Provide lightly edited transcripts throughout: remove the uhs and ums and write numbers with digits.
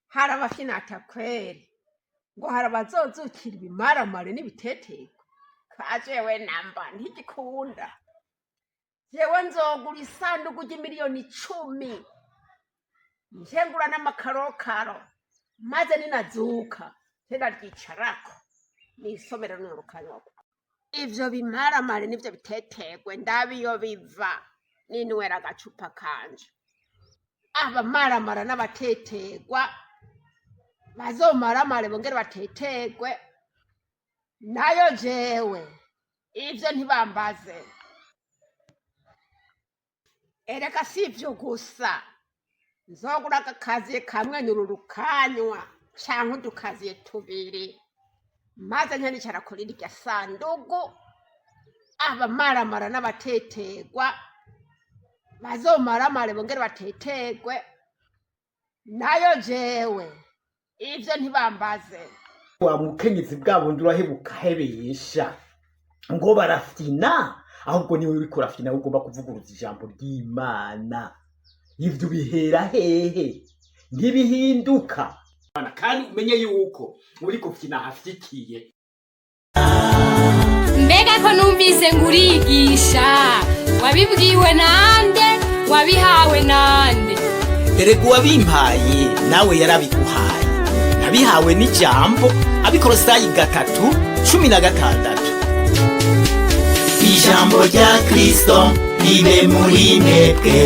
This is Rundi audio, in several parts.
Hari abafinata kweri, ngo hari abazozukira ibimaramare n'ibiteterwa. Ka jewe namba ntigikunda, jewe nzogura isandugu ry'imiliyoni 10, nkengura n'amakarokaro, maze ninazuka nteraryicarako nisomero nurukanywa ivyo bimaramare n'ivyo biteterwe, ndabiyo biva ninywera agacupa kanje. Abamaramara n'abateterwa bazomaramare bongere bateterwe, nayo jewe ivyo ntibambaze. Erega si ivyo gusa, nzogura agakaziye kamwe nururukanywa canke udukaziye tubiri, maze nkanicara kuri irya sandugu. Abamaramara n'abateterwa bazomaramare bongere bateterwe, nayo jewe ivyo ntibambaze. Wa mukenyezi bwa bundi urahebuka hebesha ngo barafyina, ahubwo niwe uriko urafyina, ugomba kuvuguruza ijambo ry'Imana. Ivyo bihera hehe? Ntibihinduka. Kandi umenye yuko uriko ufyina hafyikiye. Mbega ko numvise ngo urigisha, wabibwiwe nande? Wabihawe nande? Erega uwabimpaye nawe yarabiguhaye. Nabihawe n'ijambo Abikorosayi 3:16: "Ijambo rya Kristo ribe muri mwebwe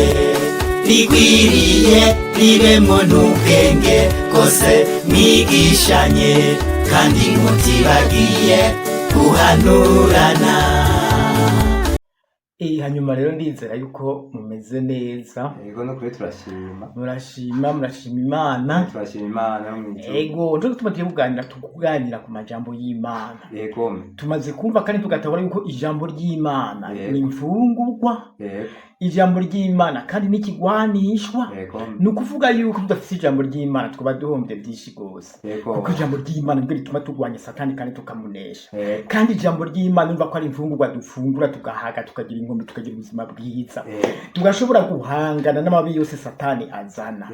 rigwiriye, ribemwo n'ubwenge bwose, mwigishanye kandi mutibagiye guhanurana." Hanyuma rero ndizera yuko mumeze neza. Yego, no kuri turashima. Murashima, murashima Imana. Turashima Imana yo mw'ijuru. Ego, nico gituma tugiye kuganira, tukuganira ku majambo y'Imana. Tumaze kumva kandi tugatabura yuko ijambo ry'Imana ni imfungurwa. Ijambo ry'Imana kandi n'ikigwanishwa. Ni ukuvuga yuko tudafise ijambo ry'Imana twaba duhombye byinshi rwose, kuko ijambo ry'Imana niryo rituma turwanya Satani kandi tukamunesha. Kandi ijambo ry'Imana urumva ko ari imfungurwa dufungura tugahaga, tukagira inkombe, tukagira ubuzima bwiza, tugashobora guhangana n'amabi yose Satani azana.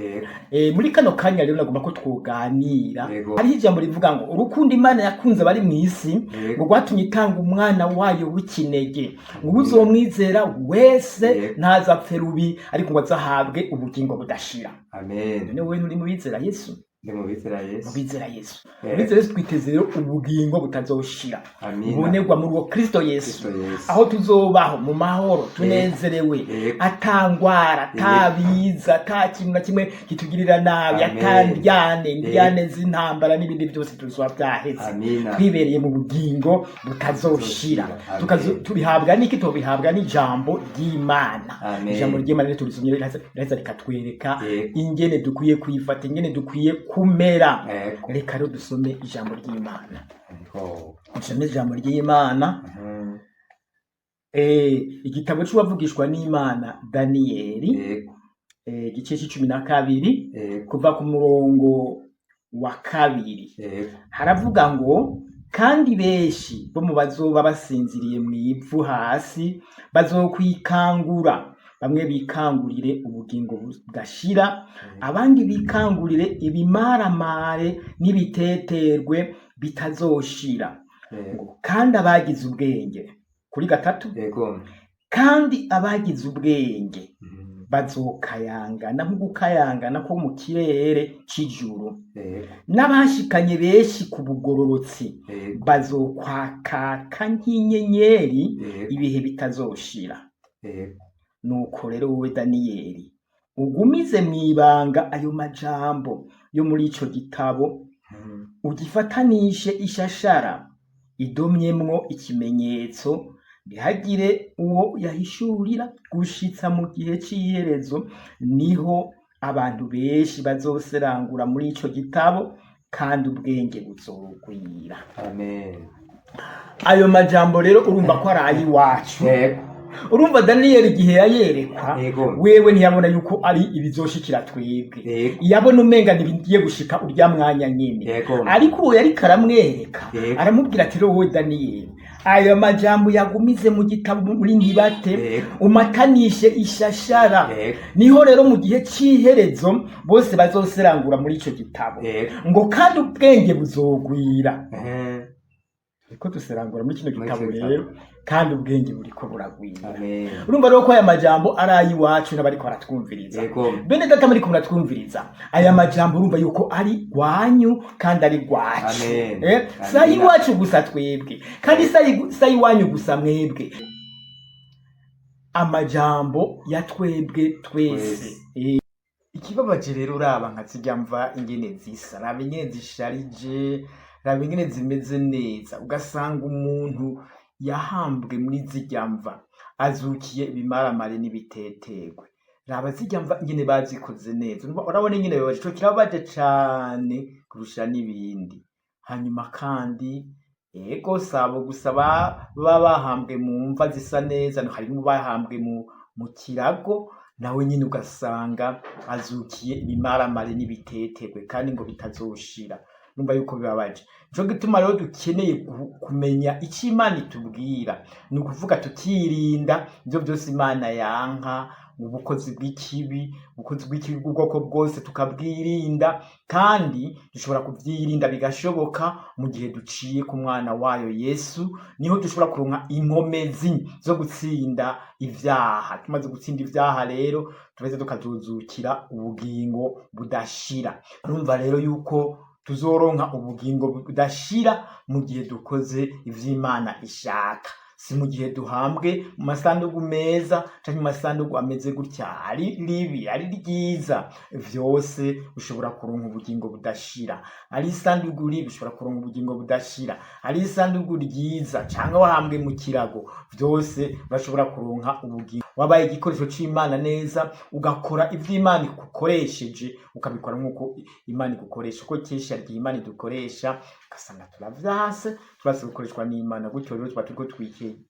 Muri kano kanya rero nagomba ko twoganira. Hariho ijambo rivuga ngo urukundo Imana yakunze abari mu isi ngo rwatumye itanga umwana wayo w'ikinege, ngo uzomwizera wese ntazapfe rubi, ariko ngo azahabwe ubugingo budashira. Amen. None wowe nturi mu bizera Yesu? Ndi mu bizera Mu Yesu. bizera Yesu. Mu bizera Yesu twiteze rero ubugingo butazoshira, Amina. bubonerwa muri uwo Kristo Yesu, Kristo Yesu. aho tuzobaho mu mahoro tunezerewe, atangwara, atabiza, ata kintu na kimwe kitugirira nabi, Amen. atandyane ndyane z'intambara n'ibindi byose tuzoba byaheze, Amina. twibereye mu bugingo butazoshira. Amen. Tubihabwa n'iki? Tubihabwa n'ijambo ry'Imana. Amen. Ijambo ry'Imana rero turisomye riraheza rikatwereka ingene dukwiye kwifata, ingene dukwiye kumera. Reka rero dusome ijambo ry'Imana. Dusome ijambo ry'Imana. Igitabo c'uwavugishwa n'Imana Daniyeli, igice c'12, kuva ku murongo wa 2. Haravuga ngo: "Kandi benshi bo mu bazoba basinziriye mu ivu hasi bazokwikangura, bamwe bikangurire ubugingo budashira, abandi bikangurire ibimaramare n'ibiteterwe bitazoshira." Ngo kandi abagize ubwenge, kuri 3, kandi abagize ubwenge bazokayangana nk'ugukayangana ko mu kirere c'ijuru, n'abashikanye benshi ku bugororotsi bazokwakaka nk'inyenyeri ibihe bitazoshira. Nuko rero wowe Daniyeli, ugumize mw'ibanga ayo majambo yo muri ico gitabo, ugifatanishe ishashara idomyemwo ikimenyetso, ntihagire uwo yahishurira gushitsa mu gihe c'iherezo, niho abantu benshi bazoserangura muri ico gitabo kandi ubwenge buzogwira." Amen. Ayo majambo rero urumva ko ari ay'iwacu. Urumva Daniyeli igihe yayerekwa, wewe ntiyabona yuko ari ibizoshikira twebwe. Yabona umenga ntibigiye gushika urya mwanya nyene. Ariko uwo yariko aramwereka, aramubwira ati: "Rero wowe Daniyeli, Ayo majambo yagumize mu gitabo muri ntibate, Yego. umatanishe ishashara. Yego. Niho rero mu gihe c'iherezo bose bazoserangura muri ico gitabo. Yego. Ngo kandi ubwenge buzogwira. Ehe. Turiko duserangura muri kino Muri gitabo kino gitabo. rero, kandi ubwenge buriko buragwira. Amen. Urumva rero ko aya majambo ari ay'iwacu n'abariko baratwumviriza. Yego. Bene data muriko muratwumviriza, aya majambo urumva yuko ari gwanyu kandi ari gwacu. Amen. Si ay'iwacu gusa twebwe, kandi si ay'iwanyu gusa mwebwe, amajambo ya twebwe twese. Ikibabaje rero, uraba nka zirya mva ingene zisa, raba ingene zisharije, raba ingene zimeze neza, ugasanga umuntu yahambwe muri zirya mva azukiye ibimaramare n'ibitetegwe. Raba zirya mva ingene bazikoze neza. Urabona ingene bibabaje, ico kirababaje cane kurusha n'ibindi. Hanyuma kandi ego, sabo gusa baba bahambwe mu mva zisa neza, harimo bahambwe mu kirago, nawe nyine ugasanga azukiye ibimaramare n'ibitetegwe, kandi ngo bitazoshira. Numva yuko bibabaje. Nico gituma rero dukeneye kumenya icyo Imana itubwira, ni ukuvuga tukirinda ibyo byose Imana yanka, ubukozi bw'ikibi, ubukozi bw'ikibi bw'ubwoko bwose tukabwirinda. Kandi dushobora kubyirinda bigashoboka mu gihe duciye ku mwana wayo Yesu, niho dushobora kuronka inkomezi zo gutsinda ivyaha. Tumaze gutsinda ivyaha rero, turaheza tukazuzukira ubugingo budashira. Urumva rero yuko tuzoronka ubugingo budashira mu gihe dukoze ivy'Imana ishaka, si mu gihe duhambwe mu masandugu meza canke mu masandugu ameze gutya, ari ribi ari ryiza, vyose ushobora kuronka ubugingo budashira. Ari isandugu ribi ushobora kuronka ubugingo budashira, ari isandugu ryiza canke wahambwe mu kirago, vyose urashobora kuronka ubugingo. Wabaye igikoresho c'Imana neza, ugakora ivyo Imana igukoresheje, ukabikora nk'uko Imana igukoresha, kuko kenshi hari igihe Imana idukoresha ugasanga turavyase, turase gukoreshwa n'Imana. Gutyo rero tuba turiko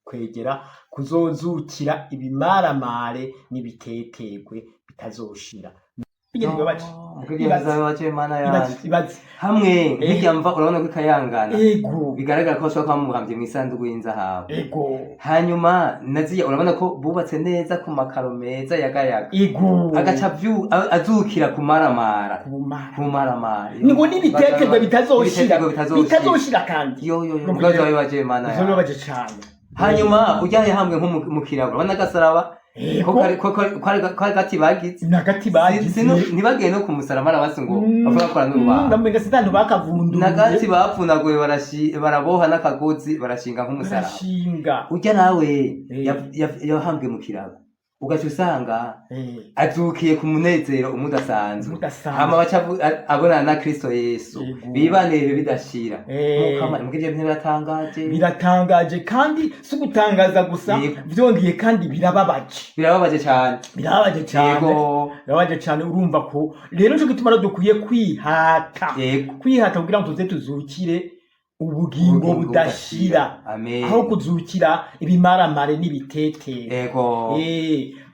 kwegera kuzozukira ibimaramare n'ibitetegwe bitazoshira. Bigeze bibabaje. Bibabaje Mana Ibaze, yanje. ibaze. Hamwe nk'irya mva urabona ko ikayangana. Ego. Bigaragara ko bashobora kuba bamuhamvye mw'isanduku y'inzahabu. Ego. Hanyuma naziya urabona ko bubatse neza ku makaro meza yagayaga. Ego. Agaca azukira ku maramara. Kumara. Ku maramara. Ngo n'ibitetegwe bitazoshira. Ibitetegwe bitazoshira. Bitazoshira kandi. Yo yo yo. Numva Mugabe bibabaje Mana Ivyo yanje. bibabaje cane. Hanyuma ujya yahambwe nko mu kirago urabona agasaraba Ego. ko kari gati bagize. Nagati bagize. Ntibagiye no kumusarama basi ngo bavuga bakora n'urubaho. Ndamenga sitani bakavunduye. Nagati bapfunaguye baraboha n'akagozi barashinga nk'umusaraba. Barashinga. Ujya nawe yahambwe mu kirago ugaca usanga azukiye ku munezero umudasanzwe. Umudasanzwe. Hama baca abonana na Kristo Yesu. Yego. Bibanire ibihe bidashira. Mukama, mbwa ivyo bintu biratangaje. Biratangaje, kandi si ugutangaza gusa, Yego. vyongeye kandi birababaje. Birababaje cane. Birababaje cane. Yego. Birababaje cane. Urumva ko rero nico gituma rero dukwiye kwihata, Yego. kwihata kugira ngo tuze tuzukire ubugingo Ubugingo budashira, Amen. aho kuzukira ibimaramare n'ibitetere. Yego.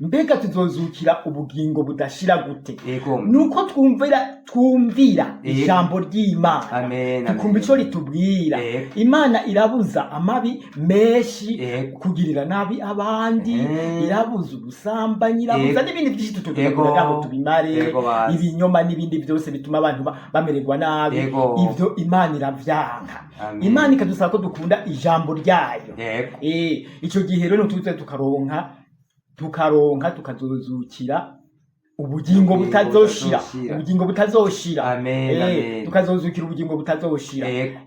Mbega tuzozukira ubugingo budashira gute? Yego. Nuko twumvira Yego. ijambo ry'Imana, Amen. tukumva Amen. ico ritubwira. Yego. Imana irabuza amabi menshi, Yego. kugirira nabi abandi, irabuza ubusambanyi, irabuza Yego. n'ibindi byinshi Yego. tutubwira ngo tubimare, Yego bazi. ibinyoma n'ibindi byose bituma abantu bamererwa nabi. Yego. Ivyo Imana iravyanka. Amen. Imana ikadusaba ko dukunda ijambo ryayo. Yego. Ico gihe rero tuze tukaronka tukazozukira ubugingo Ubugingo butazoshira, butazoshira. ubugingo butazoshira. Amen, amen. Tukazozukira ubugingo butazoshira. Yego.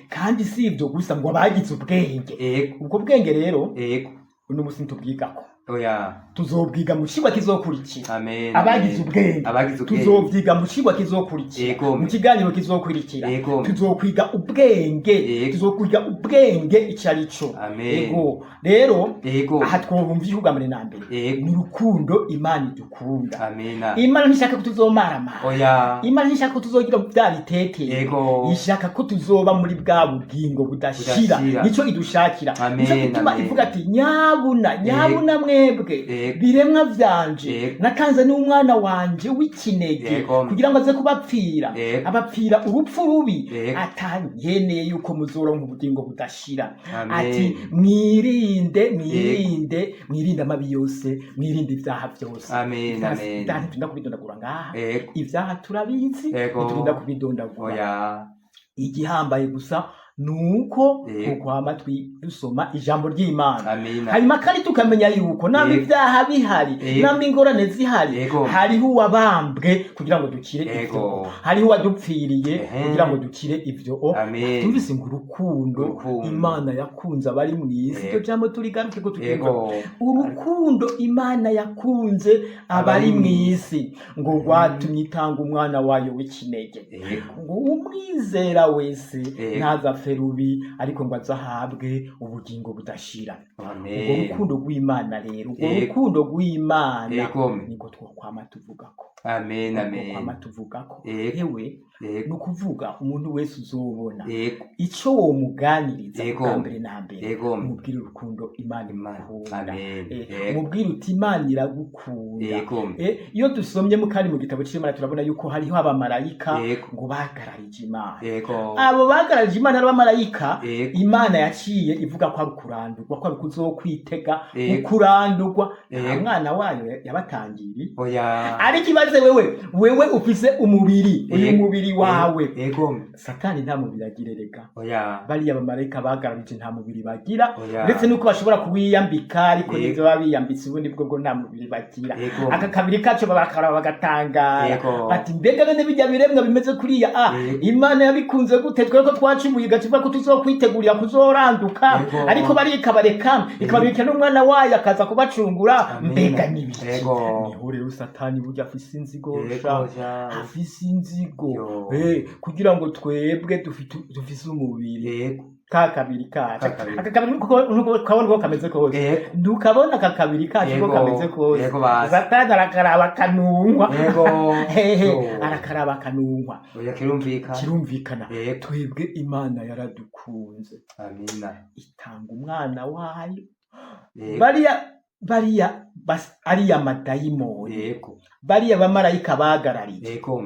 Kandi si ibyo gusa, ngo abagize ubwenge, Yego. ubwo bwenge rero Yego. uno musi ntitubwigako, Oya. tuzobwiga mu cigwa kizokurikira. Amen. Abagize ubwenge, Abagize ubwenge. tuzobyiga mu cigwa kizokurikira, Yego. mu kiganiro kizokurikira. Yego. Tuzokwiga ubwenge, Yego. tuzokwiga ubwenge ico ari co. Amen. Yego rero, Yego. aha twumva igihugu mbere na mbere Yego. ni urukundo Imana idukunda. Amina. Imana ntishaka ko tuzomaramara. Oya. Imana ntishaka ko tuzogira bya bitetero. Yego. Ishaka ko tuzoba muri bwa bugingo budashira. Budashira. Nico idushakira. Amen, Nico gituma amen. ivuga ati nyabuna nyabuna mwese. Mwebwe Yego. biremwa vyanje, Yego. natanze n'umwana wanje w'ikinege Yego. kugira ngo aze kubapfira, Yego. abapfira urupfu rubi, Yego. atankeneye yuko muzoronka ubugingo budashira. Amen. Ati mwirinde, mwirinde, mwirinde amabi yose, mwirinde ibyaha byose. Amen, amen. Ibyaha ntiturinda kubidondagura ngaha. Yego. Ibyaha turabizi, Yego. ntiturinda kubidondagura. Oya. Igihambaye gusa nuko Yego. tukwama dusoma ijambo ry'Imana, Amen. hanyuma kandi tukamenya yuko namba Yego. ibyaha bihari, Yego. namba ingorane zihari, Yego. hariho uwabambwe kugira ngo dukire Yego. ivyo, hariho uwadupfiriye kugira ngo dukire ivyo. Amen. Tumvise ngo urukundo Urukundo. Imana yakunze abari mu isi, Yego. iryo jambo turigaruke ko turyumva. Yego. Urukundo Imana yakunze abari mu isi ngo rwatumye itanga umwana wayo w'ikinege, Yego. ngo umwizera wese Yego. ntazapfe rubi, ariko ngo azahabwe ubugingo budashira. Urwo Amen. rukundo rw'Imana rero, urwo Yego. rukundo rw'Imana Yego. niko twokwama tuvugako, Amen, niko amen. kwama tuvugako. Yego. Yewe, Yego. ni ukuvuga umuntu wese uzobona, Yego. ico womuganiriza Yego. bwa mbere na mbere, Yego. umubwire urukundo Imana Imana. imukunda. Amen. Yego. Umubwire uti Imana iragukunda. Yego. Iyo dusomye kandi mu gitabo c'Imana, turabona yuko hariho abamarayika Yego. ngo bagararije Imana. Yego. Abo bagararije Imana ari abamarayika, Yego. Imana yaciye ivuga ko ari ukurandurwa, ko ari ukuzokwitega Yego. ukurandurwa. Nta Yego. mwana wayo yabatangiriye. Oya. Ariko ibaze wewe, wewe ufise umubiri, uyu Yego. mubiri wawe, Yego. Satani nta mubiri agira erega. Oya. Bariya bamarayika bagararije nta mubiri bagira, Oya. uretse nuko bashobora kuwiyambika, ariko Yego. n'ivyo baba biyambitse ubundi bwo bwo nta mubiri bagira. Yego. Aka kabiri kaco barakara bagatangara, Yego. bati mbega none bijya biremwa bimeze kuriya a Yego. Imana yabikunze gute, twe ko twacumuye igacupa ko tuzokwitegurira kuzoranduka, Yego. ariko barikabareka, ikababikira n'umwana wayo akaza kubacungura? Amen. Mbega n'ibiki? Yego. Niho rero Satani burya afise inzigo Yego. sha, Ja. afise inzigo. Yo. Kugira ngo twebwe dufise umubiri, Yego. ka kabiri kacu, Ka kabiri. aka kabiri nuko kabona uko kameze kose, Yego. ntukabona aka kabiri kacu uko Yego. kameze kose. Yego basi. Satani arakaraba akanunkwa. Yego. Hehe, Yo. arakaraba akanunkwa. Oya, kirumvikana. Kirumvikana. Yego. Twebwe Imana yaradukunze, Amina. itanga umwana wayo. Yego. Bariya ariya madayimoni, Yego. bariya bamarayika bagarariye, Yego.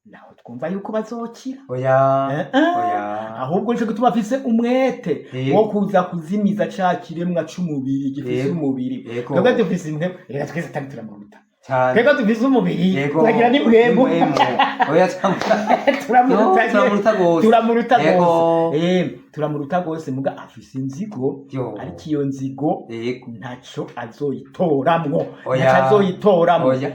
naho twumva yuko bazokira? Oya. Eh. Oya. Ahubwo nico gituma afise umwete Yego. wo kuza kuzimiza ca kiremwa c'umubiri gifise Yego. umubiri. Yego. Twebwe dufise impwemu, reka twese atari turamuruta. Cyane. Twebwe dufise umubiri, Yego. turagira n'impwemu. N'impwemu. Oya, Turamuruta. Yo, turamuruta gose. Turamuruta Yego. gose. Turamuruta gose, muga afise inzigo, Yo. ariko iyo nzigo Yego. ntaco azoyitoramwo. Oya. Ntaco azoyitoramwo. Oya.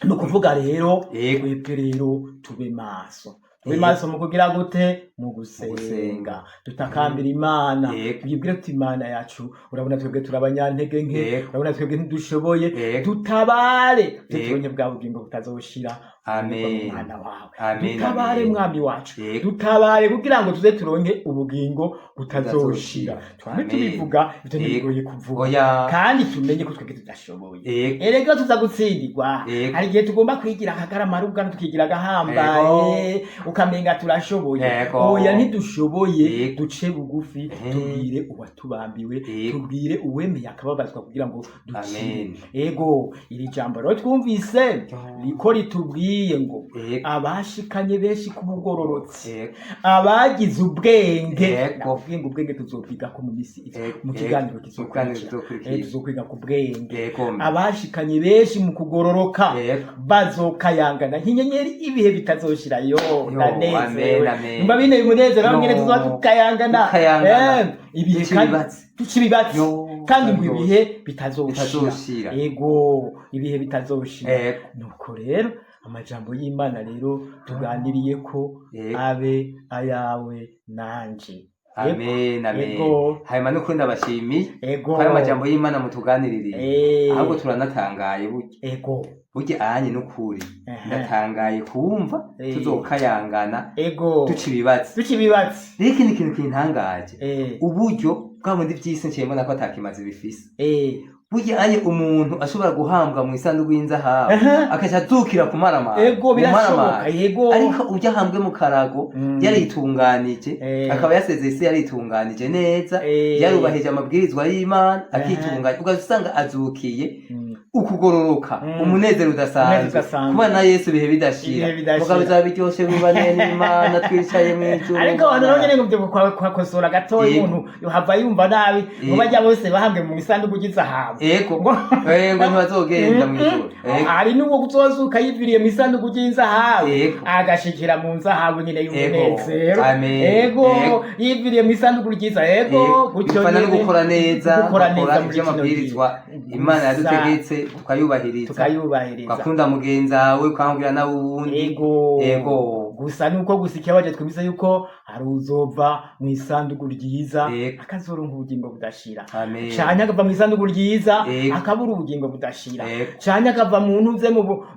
Ni ukuvuga rero, Yego. twebwe rero tube maso, tube Yego. maso mu kugira gute? Mu gusenga, gusenga. tutakambira Imana, Yego. twibwire tuti Imana yacu, urabona twebwe turi abanyantege nke, Yego. urabona twebwe ntidushoboye, Yego. dutabare, Yego. tubonye bwa bugingo butazoshira Amen. mwana wawe. Amen, Dutabare, amen. mwami wacu, Yego. dutabare kugira ngo tuze turonke ubugingo butazoshira. Butazoshira. Twame Amen. tubivuga, ivyo Yego. ntibigoye kuvuga, Oya. kandi tumenye ko twebwe tudashoboye. Yego. Erega tuza gutsindirwa. Yego. Hari igihe tugomba kwigira akagarama tukigira agahambaye, ukamenga turashoboye. Yego. Oya, ntidushoboye. Yego. Duce bugufi, tubwire uwatubambiwe, Yego. tubwire uwemeye akababazwa kugira ngo dukire. Amen. Ego, iri jambo rero twumvise riko ritubwiye ngo Yego. abashikanye benshi ku bugororotsi, Yego. abagize ubwenge. Yego. Nakubwiye ngo ubwenge tuzobwiga ko mu misi iza, Yego. mu kiganiro Mu kiganiro kizokurikira. kizokurikira. Tuzokwiga ku bwenge. Yego. Abashikanye benshi mu kugororoka Yego. bazokayangana nk'inyenyeri ibihe bitazoshirayo. Yo, Ndanezerewe. amen, amen. Numva binteye umunezero, Yo. nyene tuzoba tukayangana. Tukayangana. Ibihe Duca kandi ibibatsi. duca ibibatsi, Yo, kandi ngo ndaryoshe. ibihe bitazoshira. Bitazoshira. Ego, ibihe bitazoshira. Yego. Nuko rero amajambo y'Imana rero tuganiriye ko Yego. abe ayawe nanje. Amen, amen. Ego. Hanyuma n'ukuri ndabashimiye Ego. ko ayo majambo y'Imana mutuganiririye. Ahubwo turanatangaye burya. Ego. Burya anye n'ukuri. Ndatangaye kumva tuzokayangana Ego. duca ibibatsi. Duca ibibatsi. Rero ikindi kintu kintangaje, uburyo bwa bundi vy'isi nciye mbona ko atakimazi bifise. Burya anye umuntu ashobora guhambwa mu isanduku y'inzahabu, akaca azukira ku maramara, Ego, mu birashoboka. maramara. Yego. Ariko urya ahambwe mu karago, yaritunganije, akaba yasezeye isi yaritunganije neza, yarubahije amabwirizwa y'Imana, akitunganya, ugaca usanga azukiye ukugororoka, umunezero Umunezero udasanzwe, udasanzwe. kuba na Yesu ibihe bidashira. Ibihe bidashira. Mugabo bizaba biryoshe bubane n'Imana twicaye mw'ijuru. Ariko abantu nabo nyene ngo ivyo kwakosora gatoya, umuntu yohava yumva nabi ngo bajya bose bahambwe mu isanduku ry'izahabu. Ego, ngo ntibazogenda mw'ijuru. Ego. Hari n'uwo kuzozuka yiviriye mu isanduku ry'inzahabu, agashikira mu nzahabu nyine y'umunezero. Amen. Ego. Yiviriye mu isanduku ryiza. Ego. Gutyo Bifana no nyene. gukora neza, Gukora neza gukora muri ivyo kino amabwirizwa gihe. Imana Gusa yadutegetse, tukayubahiriza, tukayubahiriza, ugakunda mugenzi wawe, ukangurira nawe uwundi. Ego. Ego. Gusa nuko gusa ikibabaje, twumvise yuko hari uzova mu isanduku ryiza, akazoronka ubugingo budashira, Amen. canke akava mu isanduku ryiza, akabura ubugingo budashira, canke akava mu ntuze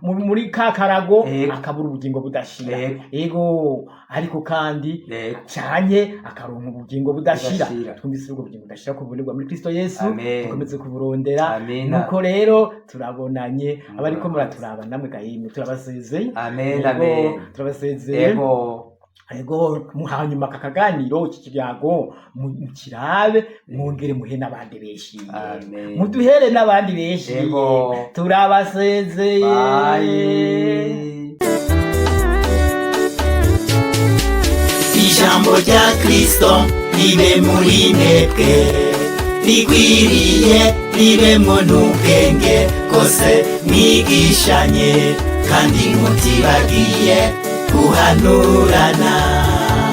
muri ka karago, akabura ubugingo budashira. Ego, ariko kandi canke akaronka ubugingo budashira. Budashira. Twumvise ubwo bugingo budashira ko bubonerwa muri Kristo Yesu. Amen. Dukomeze kuburondera. Amen. Nuko rero turabonanye, abariko muraturaba namwe gahimwe, turabasezeye. Amen. Ego, Amen. turabasezeye. Ego. Ego, hanyuma aka kaganiro, iki kiyago mukirabe, mwongere muhe n'abandi benshi, Amen. muduhere n'abandi benshi. Ego. Turabasezeye. Bye. Ijambo rya Kristo ribe muri mwebwe rigwiriye, ribemwo n'ubwenge bwose, mwigishanye kandi mutibagiye guhanurana.